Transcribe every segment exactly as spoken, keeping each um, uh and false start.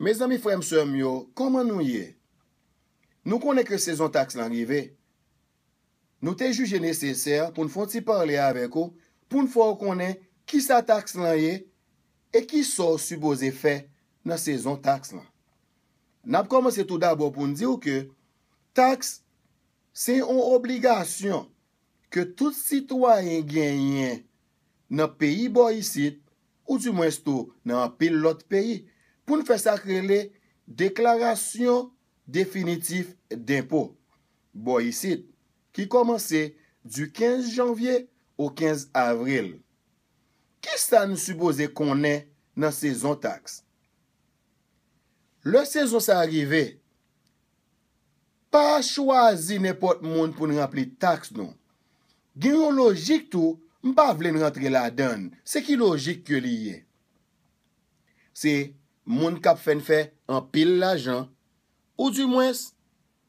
Mezanmi, frè m, sè m yo, kòman nou ye? Nou konnen ke sezon taks lan rive. Nou te jije nesesè pou n fè yon ti pale avèk ou, pou n fè w konnen kisa taks lan ye e kisa w sipoze fè nan sezon taks lan. N ap kòmanse tou dabò pou n di w ke taks se yon obligasyon ke tout sitwayen genyen nan peyi bò isit, oudimwens tou nan anpil lòt peyi, pou n fè sa k rele deklarasyon definitif denpo bò isit, ki kòmanse di kenz janvye o kenz avril. Kisa n sipoze konnen nan sezon taks? Lè sezon sa a rive, pa chwazi nenpòt moun pou n ranpli taks nou. Gen yon lojik tou, m pa vle n rantre ladan l. Se ki lojik ke li ye? Se moun k ap fè n fè anpil lajan, oudimwens,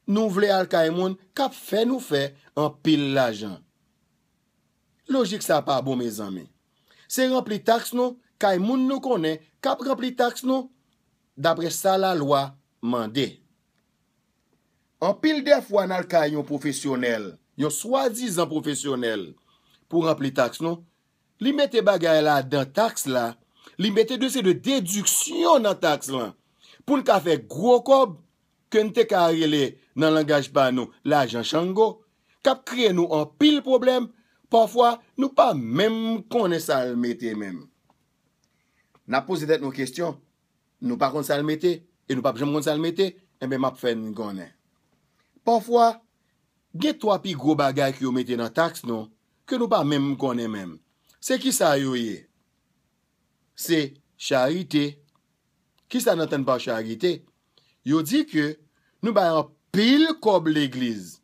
nou vle al kay moun k ap fè nou fè anpil lajan. Lojik sa pa bon, mezanmi. Se ranpli taks nou kay moun nou konnen k ap ranpli taks nou dapre sa lalwa mande. Anpil dèfwa, n al kay yon pwofesyonèl, yon swadizan pwofesyonèl, pou ranpli taks nou, li mete bagay ladan taks la, li mete de seri de dediksyon nan taks lan, pou n ka fè gwo kòb, ke n te ka rele nan langaj pa nou lajan chango, k ap kreye nou anpil pwoblèm, pafwa nou pa menm konnen sa l mete menm. N ap poze tèt nou kesyon, nou pa konn sa l mete, e nou p ap janm konn sa l mete, enben m ap fè n konnen. Pafwa, gen twa pi gwo bagay ke yo mete nan taks nou, ke nou pa menm konnen menm. Se kisa yo ye? Se charite. Kisa n antann pa charite? Yo di ke nou bay anpil kòb legliz.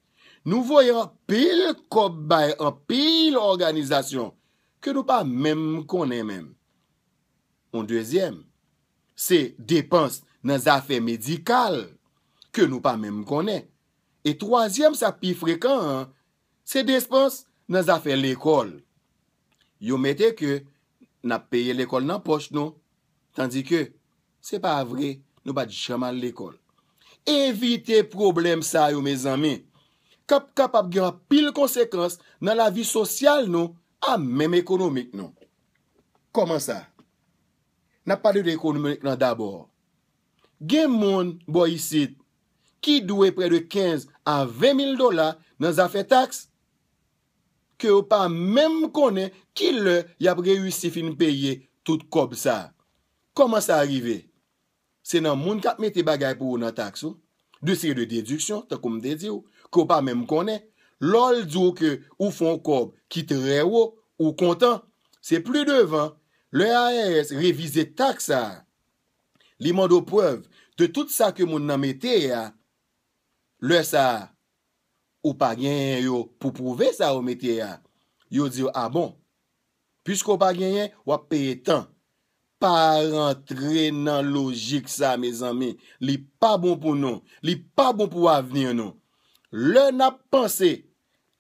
Nou voye anpil kòb bay anpil òganizasyon ke nou pa menm konnen menm. Yon dezyèm, se depans nan zafè medikal ke nou pa menm konnen. E twazyèm, sa k pi frekan an, se depans nan zafè lekòl. Yo mete ke n ap peye lekòl nan pòch nou, tandike se pa vre, nou pa t janm al lekòl. Evite pwoblèm sa yo, mezanmi, k ap kapab gen anpil konsekans nan lavi sosyal nou, a menm ekonomik nou. Kòman sa? N ap pale de ekonomik lan dabò. Gen moun bò isit ki dwe prè de kenz a ven mil dola nan zafè taks, ke yo pa menm konnen ki lè y ap reyisi fin peye tout kòb sa. Kòman sa rive? Se nan moun k ap mete bagay pou ou nan taks ou, de seri de dediksyon, tankou m te di w, ke w pa menm konnen. Lè l di w ke ou fè yon kòb ki trè wo, ou kontan. Se pli devan, lè I R S revize taks sa a, li mande w prèv de tout sa ke moun nan mete a, lè sa a, ou pa genyen yo pou pwouve sa yo mete a, yo di w, a bon, piske w pa genyen, w ap peye tan. Pa rantre nan lojik sa, mezanmi. Li pa bon pou nou. Li pa bon pou avni nou. Lè n ap panse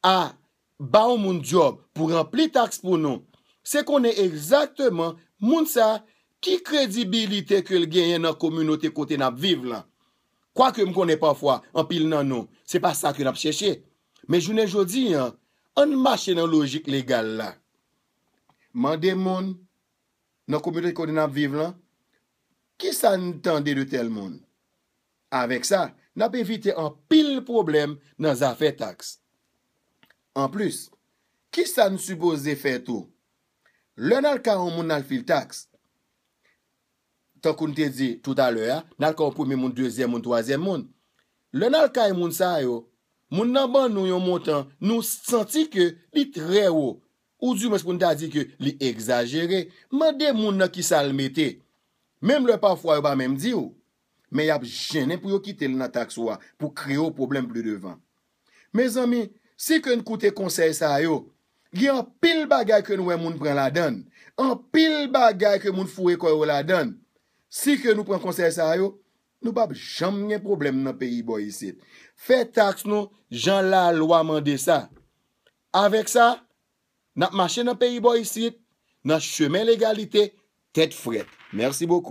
a ba yon moun djòb pou ranpli taks pou nou, se konnen egzakteman moun sa ki kredibilite ke l genyen nan kominote kote n ap viv lan. Kwake m konnen pafwa, anpil nan nou, se pa sa ke n ap chèche. Men jounen jodi an, ann mache nan lojik legal la. Mande moun nan kominote kote n ap viv lan, kisa n tande de tèl moun? Avèk sa, n ap evite anpil pwoblèm nan zafè taks. Anplis, kisa n sipoze fè tou? Lè n al kay yon moun n al fil taks, tankou n te di toutalè a, n al kay yon premye moun, dezyèm moun, twazyèm moun. Lè n al kay moun sa yo, moun nan ban nou yon montan, nou santi ke li trè wo, oudimwens pou n ta di ke li egzajere, mande moun nan kisa l mete. Menm lè pafwa yo pa menm di w, men y ap jennen pou yo kite l nan taks ou a, pou kreye w pwoblèm pli devan. Mezanmi, si ke n koute konsèy sa yo, gen anpil bagay ke n wè moun pran ladan l, anpil bagay ke moun foure kò yo ladan l. Si ke nou pran konsèy sa yo, nou p ap janm gen pwoblèm nan peyi bò isit. Fè taks nou jan lalwa mande sa. Avèk sa, n ap mache nan peyi bò isit, nan chemen legalite, tèt frèt. Mèsi bokou.